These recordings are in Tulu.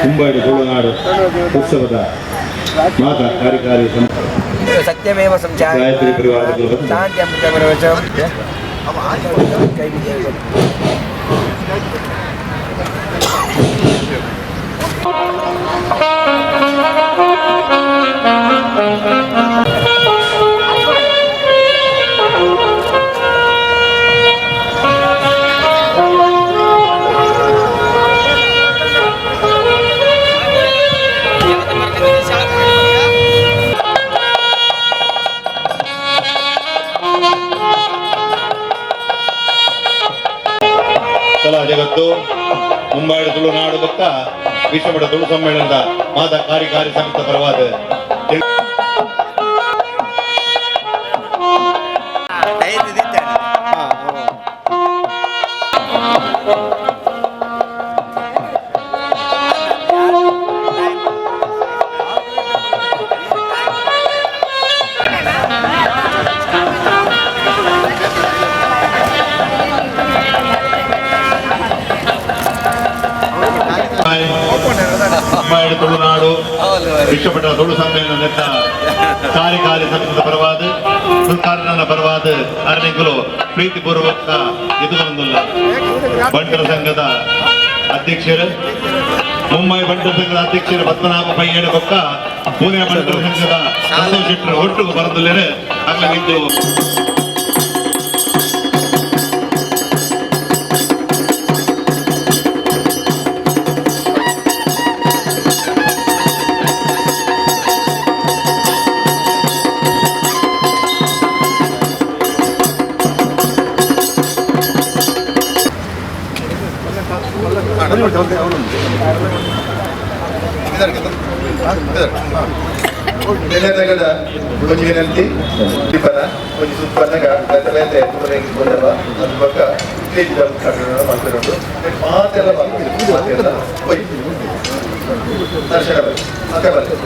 ಮುಂಬೈ ತುಳುನಾಡು ಉತ್ಸವದ ಮಾತಾ ಕಾರ್ಯಕಾರಿ ಸತ್ಯಮೇವ ಸಂಚಾರ ಗಾಯತ್ರಿ ಪರಿವಾರದವರು ಬಂದು ಶಾಂತಿ ಅಮೃತ ಪರವಚ ಕಲಾ ಜಗತ್ತು ಮುಂಬೈ ತುಳುನಾಡು ಭಕ್ತ ವಿಶ್ವಮಠ ತುಳು ಸಮ್ಮೇಳನದ ಮಾತಾ ಕಾರ್ಯಕಾರಿ ಸಮಿತಿ ಪರವಾದ ಮುಂಬೈ ತುಳುನಾಡು ವಿಶ್ವಮಠ ತುಳು ಸಮ್ಮೇಳನದ ಕಾರ್ಯಕಾರಿ ಸಮಿತಿಯ ಪರವಾದ ಸರ್ಕಾರನ ಪರವಾದ ಅರಣಿಗಳು ಪ್ರೀತಿಪೂರ್ವಕ ಎದುರೊಂದಿಲ್ಲ. ಬಂಟರ ಸಂಘದ ಅಧ್ಯಕ್ಷರು, ಮುಂಬೈ ಬಂಟರ ಸಂಘದ ಅಧ್ಯಕ್ಷರು ಪದ್ಮನಾಭ ಪೈಯಡ ಬೊಕ್ಕ ಪುಣೆ ಬಂಟರ ಸಂಘದ ಸಂತೋಷ್ ಶೆಟ್ಟರ್ ಒಟ್ಟು ಬರದಲ್ಲೇನೆ ಅಗ್ಲಗಿದ್ದು. ನೆಲೆನಗಡ ಒಂಜಿ ವಿನಂತಿ ದೀಪನ ಒಂಜಿ ಸುತ್ತನಗ ಬೇತೆ ಬಂದವ ಅದ್ರ ಬೊಕ್ಕ ಸ್ಟೇಜ್ ಮಾತಾಡೋದು ಮಾತೆಲ್ಲ ಮಾತೆಲ್ಲ ಒಯ್ ದರ್ಶನ ಬಲ್ಲಿ ಅಕ್ಕ ಬಲ್ಲಿ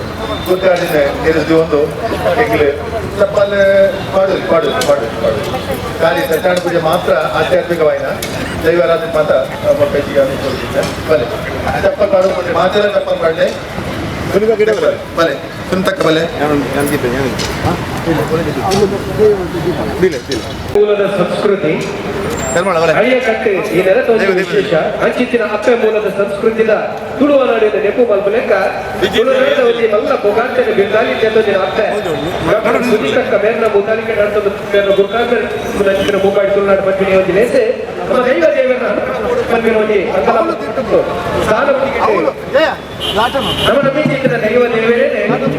ಗುದ್ದಾಡಿನ ನೆರೆಸ್ದು ಒಂದು ಎಂಗ್ಲು ಚಪ್ಪಲ್ ಪಾಡು ಪಾಡು ಪಾಡು ಪಾಡು ಖಾಲಿ ಸತ್ಯನಾರಾಯಣ ಪೂಜೆ ಮಾತ್ರ. ಆಧ್ಯಾತ್ಮಿಕವಾಯಿನ ದೈವಾರಾಧನೆ ಮಾತ್ರ ಮಕ್ಕಳಿಗೆ ಬಲೆ ಚಪ್ಪಲ್ ಪಾಡು ಮಾತೆಲ್ಲ ಚಪ್ಪಲ್ ಪಾಡಲೆ ಬಲೆ ಸುಂತಕ್ಕ ಬಲೆ. ಮೂಲದ ಸಂಸ್ಕೃತಿ ಹಳೆಯ ಕಟ್ಟೆ ಈ ನೆಲದ ವಿಶೇಷ ಅಂಚಿತ್ತಿನ ಅಪ್ಪೆ ಮೂಲದ ಸಂಸ್ಕೃತಿದ ತುಳುವ ನಾಡಿನ ನೆಪು ಮಲ್ಪು ಲೆಕ್ಕ ತುಳುನಾಡಿನ ಒಂಜಿ ಮಲ್ಲ ಪುಗಾರ್ತೆದ ಬಿರ್ದಾಲಿ ಚೆಂದೊಂಜಿನ ಅಪ್ಪೆ ಡಾಕ್ಟರ್ ಸುನೀತಕ್ಕ ಮೇರ್ನ ಮುತಾಲಿಕೆ ನಡ್ತೊಂದು ಮೇರ್ನ ಗುರ್ಕಾರ್ಮೆರ್ ನಂಚಿನ ಮೂಕಾಡಿ ತುಳುನಾಡು ಪನ್ಪಿನ ಒಂಜಿ ಲೇಸೆ ನಮ್ಮ ದೈವ ದೇವರ ಪನ್ಪಿನ ಒಂಜಿ ಅಂಗಲ ಸ್ಥಾನ ನಮ್ಮ ನಂಬಿಕೆ ದೈವ ದೇವರೇ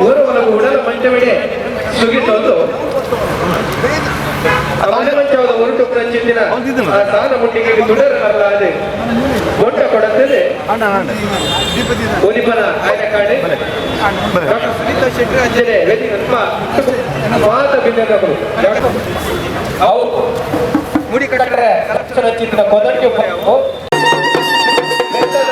ಓರವಲಗು ಉಡಲ ಮಂಟವಿಡೆ ಸುಗಿತೊಂದು ಮನೆ ಮಂಚವದ ಒರಟು ಪ್ರಂಚಿತ್ತಿನ ಆ ಸಾಲ ಮುಟ್ಟಿಗೆ ತುಡರಲ್ಲ ಅದೇ ಮೊಟ್ಟ ಕೊಡತ್ತದೆ ಒಲಿಪನ ಆಯ್ನ ಕಾಡೆ ಅಂಜನೆ ವೇದಿಕೆ ಮಾತ ಬಿಲ್ಲದವರು ಅವು ಮುಡಿ ಕಟ್ಟರೆ ಚಿತ್ರ ಕೊದಂಟಿ ಬೆತ್ತದ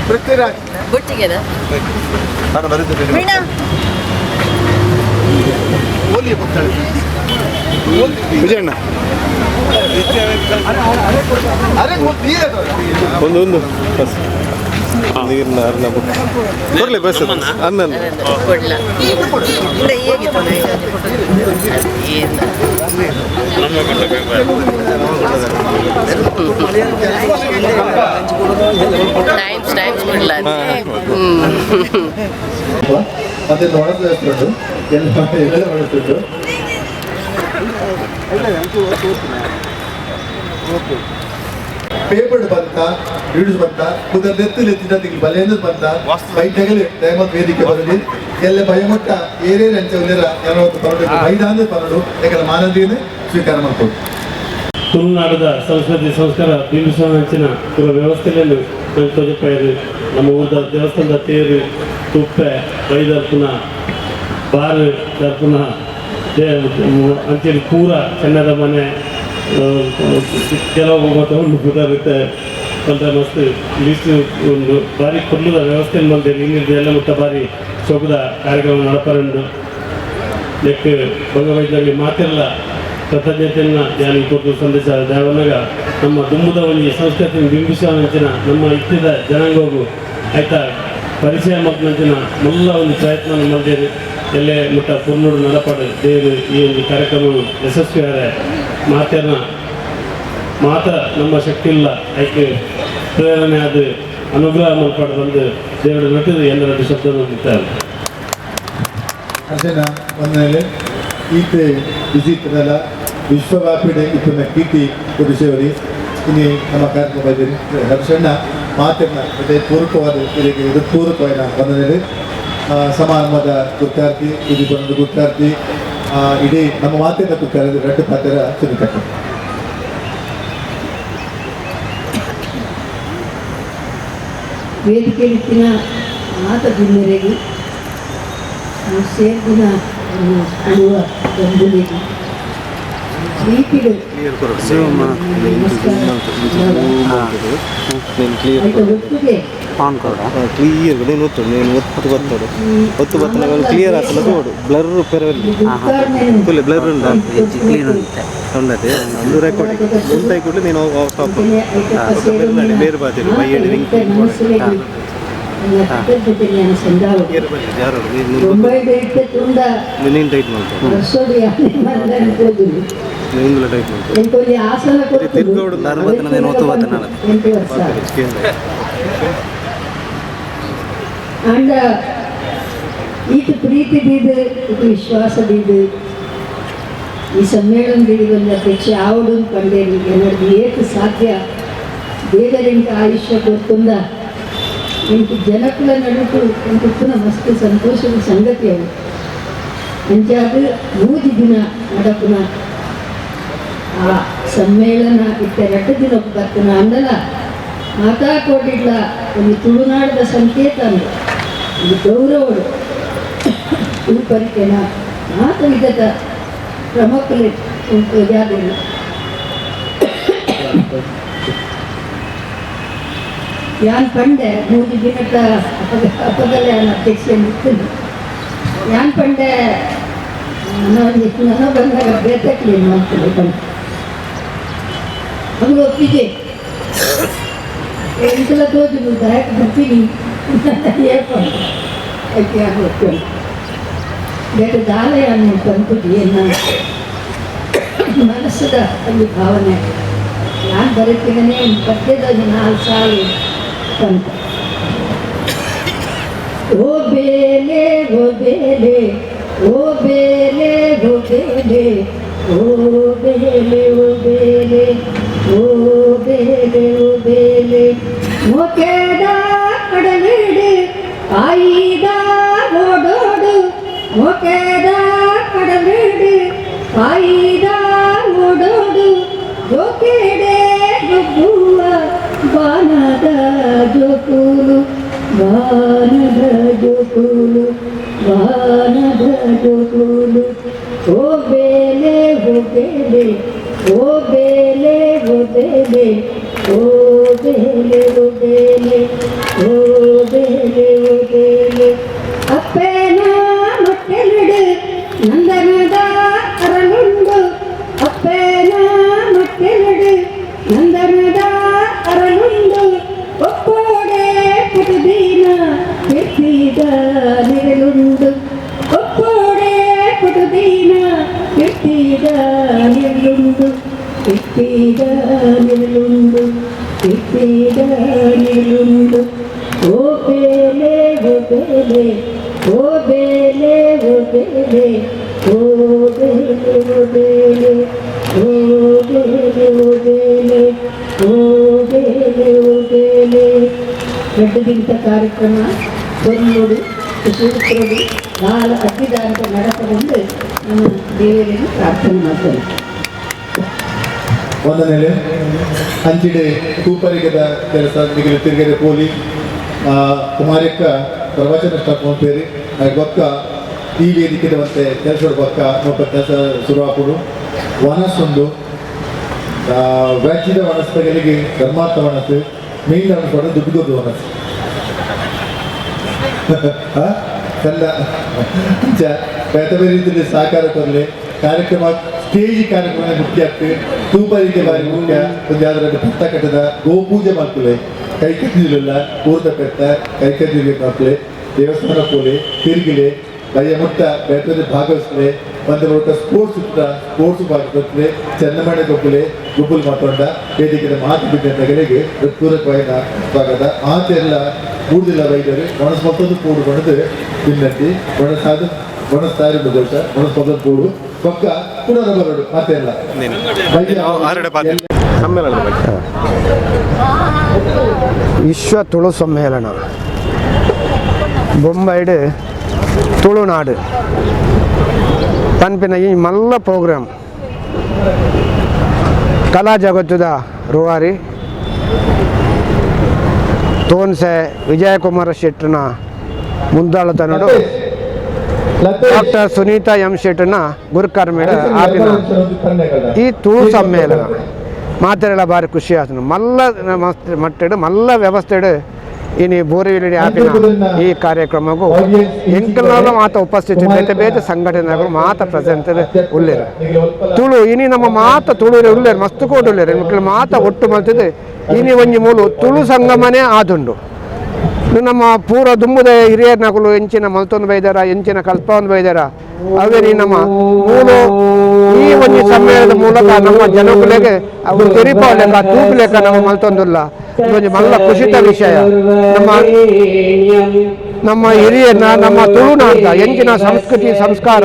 Prithviraj Vijayanna ಒಂದು ಒಂದು ಬಸ್ ನೀರಿನ ಅರ್ನ ಬರಲಿ ಬಸ್ ಅನ್ನ ಮತ್ತೆ ನೋಡೋದು ಎಲ್ಲ ಎಲ್ಲ ಮಾಡಿಸ್ತಿದ್ದು. ಪೇಪರ್ ಬಂತ ರೀಡ್ಸ್ ಬಂತ ಕುದರ್ ನೆತ್ತು ನೆತ್ತಿನ ತಿಂಗಳು ಬಲೆಯಿಂದ ಬಂತ ಬೈಟಗಲಿ ದಯಮತ್ ವೇದಿಕೆ ಬರಲಿ ಎಲ್ಲ ಭಯಮಟ್ಟ ಏರೇರು ಅಂಚೆ ಉಲ್ಲೇರ ಏನೋ ಪರಡು ಬೈದಾಂದ್ರೆ ಪರಡು ಯಾಕಂದ್ರೆ ಮಾನದೀನ ಸ್ವೀಕಾರ ಮಾಡ್ಬೋದು. ತುಳುನಾಡದ ಸಂಸ್ಕೃತಿ ಸಂಸ್ಕಾರ ಬಿಂಬಿಸುವ ಪೂರ ವ್ಯವಸ್ಥೆಯನ್ನು ತೋಜಪಾಯರು. ನಮ್ಮ ಊರದ ದೇವಸ್ಥಾನದ ತೇರು ತುಪ್ಪೆ ಬೈದರ್ಪುನ ಬಾರು ದರ್ಪುನ ಅಂಚೆಲಿ ಪೂರ ಚೆನ್ನದ ಮನೆ ಕೆಲವು ಮತ್ತು ಉಂಡು ಪುದರುತ್ತೆ కొంత ಮಸ್ತ್ ಲಿಸ್ಟ್ ಉಂಡು ಬಾರಿ ಕುರ್ಲುದ ವ್ಯವಸ್ಥೆ ಬಂದೇರಿ ಇನ್ನಿರ್ದು ಎಲ್ಲ ಮುಟ್ಟ ಬಾರಿ ಸೊಗದ ಕಾರ್ಯಕ್ರಮ ನಡಪರುಂಡು ನೆಕ್ ಭಗವೈದ್ಯಲ್ಲಿ ಮಾತಿರಲ್ಲ ಕೃತಜ್ಞತೆಯನ್ನು ಧ್ಯಾನ ಕೊಟ್ಟು ಸಂದೇಶ ದೇವನಾಗ ನಮ್ಮ ದುಮ್ಮದ ಒಂಜಿ ಸಂಸ್ಕೃತಿ ಬಿಂಬಿಸುವಂಚಿನ ನಮ್ಮ ಇತ್ತಿದ ಜನಾಂಗವು ಆಯ್ತಾ ಪರಿಚಯ ಮಕ್ಕಳಂಚಿನ ಮುಲ್ಲ ಒಂದು ಪ್ರಯತ್ನ ಮಲ್ದೇರು ಎಲ್ಲೇ ಮುಟ್ಟ ಪುರ್ನೂರು ನಡಪಾಡು ದೇವರು ಈ ಒಂದು ಕಾರ್ಯಕ್ರಮ ಯಶಸ್ವಿಯಾದ ಮಾತನ್ನ ಮಾತ್ರ ನಮ್ಮ ಶಕ್ತಿ ಇಲ್ಲ ಐಕೆ ಪ್ರೇರಣೆ ಅದು ಅನುಗ್ರಹ ಮಲ್ಪಾಡು ಬಂದು ದೇವರ ನಟಿದು ಎಲ್ಲರ ಶಬ್ದ ನಂಬುತ್ತಾರೆ. ಅರ್ಜುನ ಒಂದನೇಲೆ ಈತೆ ಬಿಸಿ ಇತ್ತದಲ್ಲ ವಿಶ್ವವ್ಯಾಪಿಡೆ ಇಪ್ಪನ ಕೀರ್ತಿ ವಿಷಯವರಿ ಇನಿ ನಮ್ಮ ಕಾರ್ಯಕ್ರಮ ಇದ್ದೀರಿ ಹರ್ಷಣ್ಣ ಮಾತಿನ ಮತ್ತೆ ಪೂರಕವಾದ ಇದಕ್ಕೆ ಇದು ಪೂರಕವಾದ ಒಂದನೇಲೆ ಸಮಾರಂಭದ ಗುರುತಾರ್ಥಿ ಇದು ಬಂದು ಗುರುತಾರ್ಥಿ ಇಡೀ ನಮ್ಮ ಮಾತಿನ ಗುರುತಾರ್ಥಿ ಎರಡು ಪಾತ್ರ ಸುನಿತಕ್ಕ. ವೇದಿಕೆ ಮಾತ ಬಿನ್ನರೆಗೆ ಸೇರ್ದಿನ ಕೊಡುವ ಬಂಧುಗಳಿಗೆ ಪ್ರೀತಿಗಳು ಒಟ್ಟಿಗೆ ಕ್ಲಿಯರ್ నేను ಒತ್ತು నేను ಒತ್ತು ಬತ್ತೋಡು ಒತ್ತು ಬತ್ತನ ಕ್ಲಿಯರ್ ಆಗ್ತದೆ ತೋಡು ಬ್ಲರ್ ಪೆರವಲ್ಲಿ ಫುಲ್ ಬ್ಲರ್ ಉಂಟು ಕ್ಲೀನ್ ಉಂಟು ಉಂಡತೆ ಒಂದು ರೆಕಾರ್ಡಿಂಗ್ ಉಂಟಾಯಿ ಕೂಡಲೇ ನೀನು ಸ್ಟಾಪ್ ಬೇರೆ ಬಾತಿರು ಬೈಯಡಿ ರಿಂಗ್ ನೀನು ಟೈಟ್ ಮಾಡ್ತಾರೆ ನೀನು ಟೈಟ್ ಮಾಡ್ತಾರೆ ತಿರ್ಗೋಡು ಅಂಡ ಈತ ಪ್ರೀತಿ ದೀದು ಈತ ವಿಶ್ವಾಸ ದೀದು ಈ ಸಮ್ಮೇಳನದಲ್ಲಿ ಒಂದು ಅಧ್ಯಕ್ಷ ಆವಡು ಪಂಡೇರಿ ಎನ್ನದು ಏತು ಸಾಧ್ಯ ದೇವರಿಂಕ ಆಯುಷ್ಯ ಕೊರ್ತುಂದ ಇಂಕು ಜನಕುಲ ನಡುಟು ಇಂಕು ಮಸ್ತ್ ಸಂತೋಷದ ಸಂಗತಿ ಅವು. ಅಂಚಾದ ಮೂಜಿ ದಿನ ನಡಪುನ ಆ ಸಮ್ಮೇಳನ ಇತ್ತ ಎರಡು ದಿನ ಬರ್ತನ ಅಂದಲ ಮಾತಾ ಕೋಟಿಡ್ಲ ಒಂದು ತುಳುನಾಡದ ಸಂಕೇತ ಅಂದ ಒಂದು ಗೌರವಡು ತುಳುಪರಿಕೆನ ಮಾತ ವಿಧದ ಕ್ರಮಕ್ಕಲ್ಲಿ ಜಾದಿಲ್ಲ. ಯಾನ್ ಪಂಡೆ ಮೂಜಿ ದಿನದ ಅಪಗಲೆ ಅಧ್ಯಕ್ಷ ನಿಂತಿದ್ದು ಯಾನ್ ಪಂಡೆ ನನ್ನ ಬಂದಾಗ ಬೇತೆ ಕ್ಲೀನ್ ಮಾಡ್ತೀನಿ ಬಂದು ಅದು ಒಪ್ಪಿಗೆ ಎಂತೆಲ್ಲ ತೋಜುನು ದಾಯಕ ಬರ್ತೀನಿ ಏಪ ಅದಕ್ಕೆ ಒಪ್ಕೊಂಡು ಬೇರೆ ದಾಲ ಯಾನ್ ಬಂದ್ಬಿಟ್ಟು ಏನ ಮನಸ್ಸದ ಒಂದು ಭಾವನೆ ನಾನು ಬರೀತೀನಿ ಪದ್ಯದ ನಾಲ್ಕು ಸಾಲು ಬಂತ. ಓ ಬೇಲೆ ಓ ಬೇಲೆ ಓ ಬೇಲೆ ಓ ಬೇಲೆ ಓ ಬೇಲೆ ಓ ಬೇಲೆ ಓ ಬೇಲೆ ಓ ಬೇಲೆ ಮೋಕೇದ ಕಡಲಿಡು ಆಯಿದ ಓಡೋಡು ಮೋಕೇದ ಕಡಲಿಡು ಆಯಿದ ಓಡೋಡು ಜೋಕೇಡೆ ಗೊಬ್ಬುವ ಬಾನದ ಜೋಕುಲು ಬಾನದ ಜೋಕುಲು ಬಾನದ ಜೋಕುಲು ಓ ಬೇಲೆ ಓ ಬೇಲೆ ಓ ಬೇಲೆ ಓ ಬೇಲೆ ಓ ಬೇಲೆ ಓ ಬೇಲೆ ಓ ಬೇಲೆ ಓ ಬೇಲೆ ಅಪ್ಪೇನ ಮೊಟ್ಟೆಲಿಡು ನಂದನದ ಅರಳುಂಡು ಅಪ್ಪೇನ ಮೊಟ್ಟೆಲಿಡು ನಂದನದ ಅರಳುಂಡು ಒಪ್ಪೋಡೆ ಪುಟುದೀನ ಎತ್ತಿದ ನಿರಳುಂಡು ಒಪ್ಪೋಡೆ ಪುಟುದೀನ ಎತ್ತಿದ ನಿರಳುಂಡು ಎತ್ತಿದ ನಿರಳುಂಡು ಎತ್ತಿದ ನಿರಳುಂಡು ಓ ಬೇಲೆ ಓ ಬೇಲೆ ಓ ಬೇಲೆ ಓ ಬೇಲೆ ಓ ಬೇಲೆ ಓ ಬೇಲೆ ಓ ಬೇಲೆ ಓ ಬೇಲೆ ಓ ಬೇಲೆ ಓ ಬೇಲೆ. ದೊಡ್ಡ ಕಾರ್ಯಕ್ರಮ ಕೊಲ್ಲುಡು ಸೂತ್ರಡು ಬಾಲ ಅಡ್ಡಿದಾರದ ನಡಪದೆಂದು ನಮ್ಮ ದೇವರನ್ನು ಪ್ರಾರ್ಥನೆ ಮಾಡ್ತೇನೆ. ಒಂದನೇಲೆ ಅಂಚಿಡೆ ತೂಪರಿಗದ ಕೆಲಸ ನಿಗಲಿ ತಿರುಗಡೆ ಪೋಲಿ ಕುಮಾರಕ್ಕ ಪ್ರವಚನ ಸ್ಟಾರ್ಟ್ ಮಾಡ್ತೇರಿ. ಬೊಕ್ಕ ಈ ವೇದಿಕೆ ಮತ್ತೆ ಕೆಲಸ ಬೊಕ್ಕ ಮುಪ್ಪ ಕೆಲಸ ಶುರು ಹಾಕೋಡು. ವನಸ್ಸೊಂದು ವೆಜ್ಜಿದ ವನಸ್ಪಗಳಿಗೆ ಧರ್ಮಾರ್ಥ ವನಸ್ಸು, ಮೀನಿನ ವನಸ್ಸು, ದುಡ್ಡು ಗೊತ್ತು ವನಸ್ಸು ಚಂದ. ಅಂಚ ಬೇರೆ ಬೇರೆ ರೀತಿಯಲ್ಲಿ ಸಹಕಾರ ಕೊರಲಿ. ಕಾರ್ಯಕ್ರಮ ಸ್ಟೇಜ್ ಕಾರ್ಯಕ್ರಮ ಮುಖ್ಯ ಆಗ್ತದೆ, ತೂಪರಿಗೆ ಬಾರಿ ಮುಖ್ಯ. ಒಂದು ಯಾವ್ದಾರ ಪೆತ್ತ ಕಟ್ಟದ ಗೋಪೂಜೆ ಮಾಡ್ತಲೆ, ಕೈ ಕದ್ದಿಲ್ಲ ಊರ್ದ ಪೆತ್ತ ಕೈ ಕದ್ದಿಲ್ಲ ಮಾಡ್ತಲೆ, ದೇವಸ್ಥಾನ ಪೋಲೆ ತಿರುಗಿಲೆ ಬಯ್ಯ ಮುಟ್ಟ ಬೇರೆ ಭಾಗವಹಿಸಲೆ. ಒಂದು ಬೊಕ್ಕ ಸ್ಪೋರ್ಟ್ಸ್ ಇತ್ತ ಸ್ಪೋರ್ಟ್ಸ್ ಭಾಗವಹಿಸಲೆ, ಚನ್ನಮಣೆ ಗೊಬ್ಬಲೆ ಗುಬ್ಬುಲ್ ಮಾತೊಂಡ ವೇದಿಕೆದ ಮಾತು ಬಿದ್ದಂತಗಳಿಗೆ ಪೂರಕವಾದ ಸ್ವಾಗತ. ಮಾತೆಲ್ಲ ಕೂಡುದಿಲ್ಲ ವೈದ್ಯರು ಮನಸ್ಸು ಮತ್ತೊಂದು ಕೂಡು ಬಣದು ವಿನಂತಿ. ಬಣಸಾದ ಬಣಸ್ತಾರು ದೋಷ ಮನಸ್ಸು ಮತ್ತೊಂದು ಕೂಡು ಪಕ್ಕ ಪುನಃ ಬರೋಡು ಮಾತೆಲ್ಲ. ಸಮ್ಮೇಳನದ ಬಗ್ಗೆ. ವಿಶ್ವ ತುಳು ಸಮ್ಮೇಳನ ಬೊಂಬೈಡ್ ತುಳುನಾಡು ಪನ್ಪಿನ ಈ ಮಲ್ಲ ಪ್ರೋಗ್ರಾಮ್ ಕಲಾ ಜಗತ್ತದ ರೂವಾರಿ ತೋನ್ಸೆ ವಿಜಯಕುಮಾರ ಶೆಟ್ಟನ ಮುಂದಾಳತನಡು ಡಾಕ್ಟರ್ ಸುನೀತಾ ಎಂ ಶೆಟ್ಟನ ಗುರುಕರ್ಮೇಡ ಆಪಿನ ಈ ತುಳು ಸಮ್ಮೇಳನ ಮಾತೆರೆಲ್ಲ ಭಾರಿ ಖುಷಿ ಆತನು. ಮಲ್ಲ ಮಟ್ಟೆಡು ಮಲ್ಲ ವ್ಯವಸ್ಥೆಡು ಇನಿ ಬೋರಿವಿಲಿ ಆಪಿನ ಈ ಕಾರ್ಯಕ್ರಮಗೂ ಎಂಕಲ್ನಾಲ ಮಾತ ಉಪಸ್ಥಿತಿ ಬೇತೆ ಬೇತೆ ಸಂಘಟನೆಗಳು ಮಾತ ಪ್ರೆಸೆಂಟ್ ಉಲ್ಲೇರು. ತುಳು ಇನಿ ನಮ್ಮ ಮಾತ ತುಳು ಉಲ್ಲೇರು ಮಸ್ತ್ ಕೋಟು ಉಲ್ಲೇರು ಮಕ್ಕಳು ಮಾತ ಒಟ್ಟು ಮಲ್ತಿದ್ದು ಇನಿ ಒಂಜಿ ಮೂಲು ತುಳು ಸಂಗಮನೇ ಆದುಂಡು. ನಮ್ಮ ಪೂರ ದುಂಬುದ ಹಿರಿಯರ್ನಕುಲು ಎಂಚಿನ ಮಲ್ತೊಂದು ಬೈದಾರ, ಎಂಚಿನ ಕಲ್ಪೊಂದು ಬೈದಾರ, ಅವೇ ನಮ್ಮ ಮೂಲು ಈ ಒಂಜಿ ಸಮ್ಮೇಳನದ ಮೂಲಕ ನಮ್ಮ ಜನಕುಲೆಗೆ ಅವು ತೆರಿಪಾವಲೆಕ್ಕ ತೂಪುಲೆಕ್ಕ ನಮ್ಮ ಮಲ್ತೊಂದುಲ್ಲ. ಇದೊಂಜಿ ಮಲ್ಲ ಖುಷಿತ ವಿಷಯ. ನಮ್ಮ ನಮ್ಮ ಹಿರಿಯನ್ನ ನಮ್ಮ ತುಳುನಾಡ ಎಂಚಿನ ಸಂಸ್ಕೃತಿ ಸಂಸ್ಕಾರ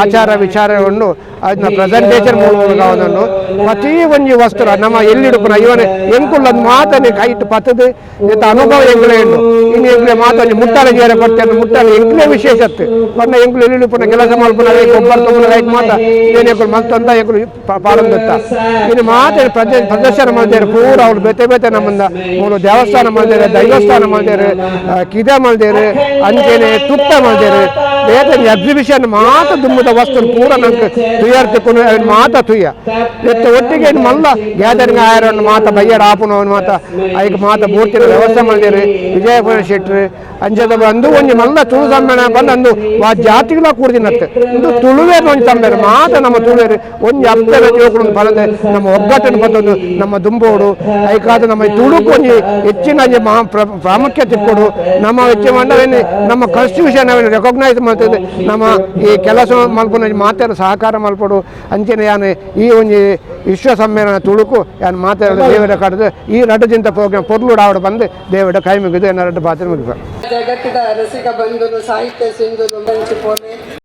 ಆಚಾರ ವಿಚಾರವನ್ನು ಅದನ್ನ ಪ್ರೆಸೆಂಟೇಷನ್ ಮೂಲಕ ಒಂದನ್ನು ಪ್ರತಿ ಒಂಜಿ ವಸ್ತ್ರ ನಮ್ಮ ಎಲ್ಲಿಡುಪುನ ಇವನೇ ಎಂಕುಲ್ಲದ ಮಾತನೆ ಕೈಟ್ ಪತ್ತದು ಇತ್ತ ಅನುಭವ ಎಂಕುಲೇ ಉಂಡು. ಇನ್ನು ಎಂಕುಲೆ ಮಾತೊಂಜಿ ಮುಟ್ಟಾಲ ಜೇರ ಕೊಡ್ತೇನೆ ಮುಟ್ಟಾಲ ಎಂಕುಲೇ ವಿಶೇಷತೆ ಪಂಡ ಎಂಕುಲು ಎಲ್ಲಿಡುಪುನ ಕೆಲಸ ಮಲ್ಪುನ ಗೊಬ್ಬರ ತುಂಬುನ ರೈಟ್ ಮಾತ ಏನು ಎಂಕುಲು ಮಲ್ತೊಂದ ಎಂಕುಲು ಪಾಡೊಂದಿತ್ತ. ಇನ್ನು ಮಾತೆ ಪ್ರದರ್ಶನ ಮಲ್ತೇರು ಪೂರ ಅವ್ರು ಬೇತೆ ಬೇತೆ ನಮ್ಮಂದ ಮೂಲು ದೇವಸ್ಥಾನ ಮಲ್ತೇರು, ದೈವಸ್ಥಾನ ಮಲ್ತೇರು, ಕಿದೆ ಮಲ್ತೇರು, ಅಂಚೆನೆ ತುಪ್ಪ ಮಲ್ತೇರು, ಬೇತೆ ಎಕ್ಸಿಬಿಷನ್ ಮಾತ ದುಮ್ಮದ ವಸ್ತು ಪೂರ ನಂಗೆ ತುಯ್ಯಾರ್ ತಿಕ್ಕೊಂಡು ಮಾತ ತುಯ್ಯ ಎತ್ತ ಒಟ್ಟಿಗೆ ಮಲ್ಲ ಗ್ಯಾದರಿಂಗ್ ಆಯರನ್ನು ಮಾತ ಬಯ್ಯಡ ಆಪುನವನು ಮಾತ ಐಕ್ ಮಾತ ಮೂರ್ತಿನ ವ್ಯವಸ್ಥೆ ಮಲ್ದೇರು ವಿಜಯಪುರ ಶೆಟ್ರು ಅಂಚದ ಬಂದು ಒಂಜಿ ಮಲ್ಲ ತುಳು ಸಮ್ಮೇಳನ ಬಂದು ಅಂದು ವಾ ಜಾತಿಗಳ ಕೂಡ್ದಿನತ್ತೆ. ಇಂದು ತುಳುವೇರು ಒಂಜಿ ಸಮ್ಮೇಳನ ಮಾತ ನಮ್ಮ ತುಳುವೇರು ಒಂಜಿ ಅಪ್ಪೆನ ಜೋಕುಲು ಬಲದೆ ನಮ್ಮ ಒಗ್ಗಟ್ಟನ್ನು ಬಂದೊಂದು ನಮ್ಮ ದುಂಬೋಡು ಐಕಾದ ನಮ್ಮ ತುಳುಕು ಒಂಜಿ ಹೆಚ್ಚಿನ ಒಂಜಿ ಪ್ರಾಮುಖ್ಯತೆ ಕೊಡು. ನಮ್ಮ ಹೆಚ್ಚು ಮಂಡವೇನು ನಮ್ಮ ಕಾನ್ಸ್ಟಿಟ್ಯೂಷನ್ ಅವೇನು ರೆಕಗ್ನೈಸ್ ಮಾಡ್ತದೆ ನಮ್ಮ ಈ ಕೆಲಸ ಮಲ್ಪುನ ಮಾತೆರ ಸಹಕಾರ ಮಲ್ಪಡು. ಅಂಚನೆ ಯಾನು ಈ ಒಂಜಿ ವಿಶ್ವ ಸಮ್ಮೇಳನ ತುಳುಕು ಯಾನು ಮಾತಾಡ ದೇವರ ಕಡ್ದು ಈ ರಡ್ಡು ಜಿಂತ ಪ್ರೋಗ್ರಾಮ್ ಪೊರ್ಲುಡು ಆವಡ ಬಂದು ದೇವಡ ಕೈ ಮುಗಿದು ಏನಾರ ರಡ್ಡು ಪಾತ್ರ ಮುಗಿದು. ಜಗತ್ತಿನ ರಸಿಕ ಬಂಧುಲು ಸಾಹಿತ್ಯ ಸಿಂಧುಲು.